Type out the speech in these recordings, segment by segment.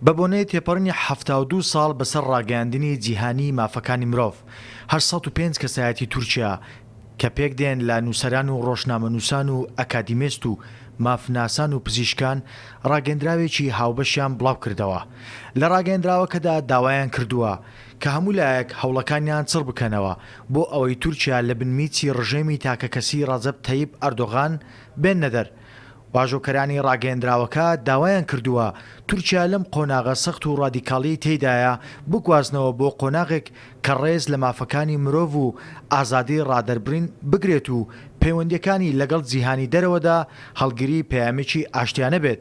بە بۆنەی تێپەڕینی 72 ساڵ بەسەر ڕاگەیاندنی جیهانیی مافەکانی مرۆڤ، 805 کەسایەتی تورکیا کە پێکدێن لە نووسەران و ڕۆژنامەنووسان و ئەکادیمێست و مافناسان و پزیشکان ڕاگەیەندراوێکی هاوبەشیان بڵاوکردەوە. لە ڕاگەیەندراوەکەدا داوایان کردووە کە هەموو لایەک هەوڵەکانیان چڕ بکەنەوە بۆ ئەوەی تورکیا لە بنمیچی ڕژێمی تاکەکەسی ڕەجەب تەیب ئەردۆغان بێننە دەر. واژۆکەرانی ڕاگەیەندراوەکە داوایان کردووە تورکیا لەم قۆناغە سەخت و ڕادیکاڵیەی تێیدایە بگوازنەوە بۆ قۆناغێک کە ڕێز لە مافەکانی مرۆڤ و ئازادی ڕادەربڕین بگرێت و پەیوەندیەکانی لەگەڵ جیهانی دەرەوەدا هەڵگری پەیامێکی ئاشتیانە بێت.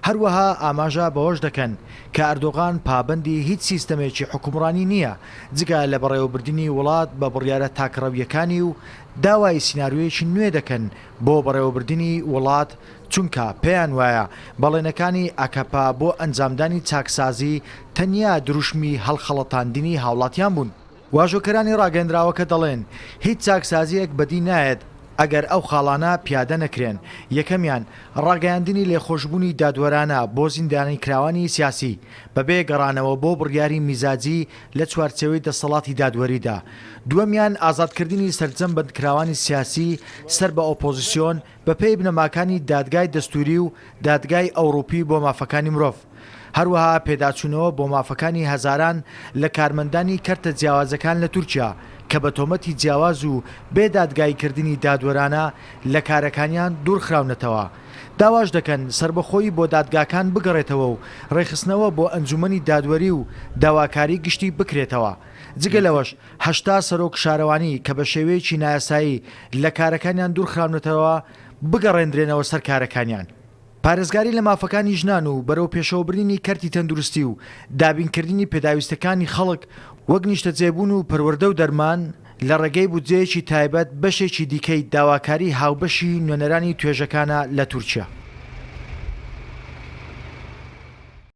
هەروەها ئاماژە بەوەش دەکەن کە ئەردۆغان پابەندی هیچ سیستەمێکی حوکمڕانی نییە جگە لە بەڕێوەبردنی وڵات بە بڕیارە تاکڕەوییەکانی و داوای سیناریۆیەکی نوێ دەکەن بۆ بەڕێوەبردنی وڵات چونکە پێیان وایە بەڵێنەکانی ئاکەپە بۆ ئەنجامدانی چاکسازی تەنیا دروشمی هەڵخەڵەتاندنی هاوڵاتیان بوون. واژۆکەرانی ڕاگەیەندراوەکە دەڵێن، هیچ چاکسازییەک بەدی نایەت ئەگەر ئەو خاڵانە پیادە نەکرێن، یەکەمیان، ڕاگەیاندنی لێخۆشبوونی دادوەرانە بۆ زیندانیکراوانی سیاسی، بەبێ گەڕانەوە بۆ بڕیاری میزاجی لە چوارچێوەی دەسەڵاتی دادوەریدا، دووەمیان، ئازادکردنی سەرجەم بەندکراوانی سیاسی سەر بە ئۆپۆزسیۆن بەپێی بنەماکانی دادگای دەستووری و دادگای ئەوڕوپی بۆ مافەکانی مرۆڤ. هەروەها پێداچوونەوە بۆ مافەکانی هەزاران لە کارمەندانی کەرتە جیاوازەکان لە تورکیا کە بە تۆمەتی جیاواز و بێ دادگاییکردنی دادوەرانە لە کارەکانیان دوورخراونەتەوە. داواش دەکەن سەربەخۆیی بۆ دادگاکان بگەڕێتەوە و ڕێکخستنەوە بۆ ئەنجوومەنی دادوەری و داواکاری گشتی بکرێتەوە. جگە لەوەش 80 سەرۆک شارەوانی کە بە شێوەیەکی نایاسایی لە کارەکانیان دوورخراونەتەوە بگەڕێندرێنەوە سەر کارەکانیان. پارێزگاری لە مافەکانی ژنان و بەرەوپێشەوەبردنی کەرتی تەندروستی و دابینکردنی پێداویستەکانی خەڵک وەک نیشتەجێبوون و پەروەردە و دەرمان لە ڕێگەی بودجەیەکی تایبەت بەشێکی دیکەی داواکاری هاوبەشی نوێنەرانی توێژەکانە لە تورکیا.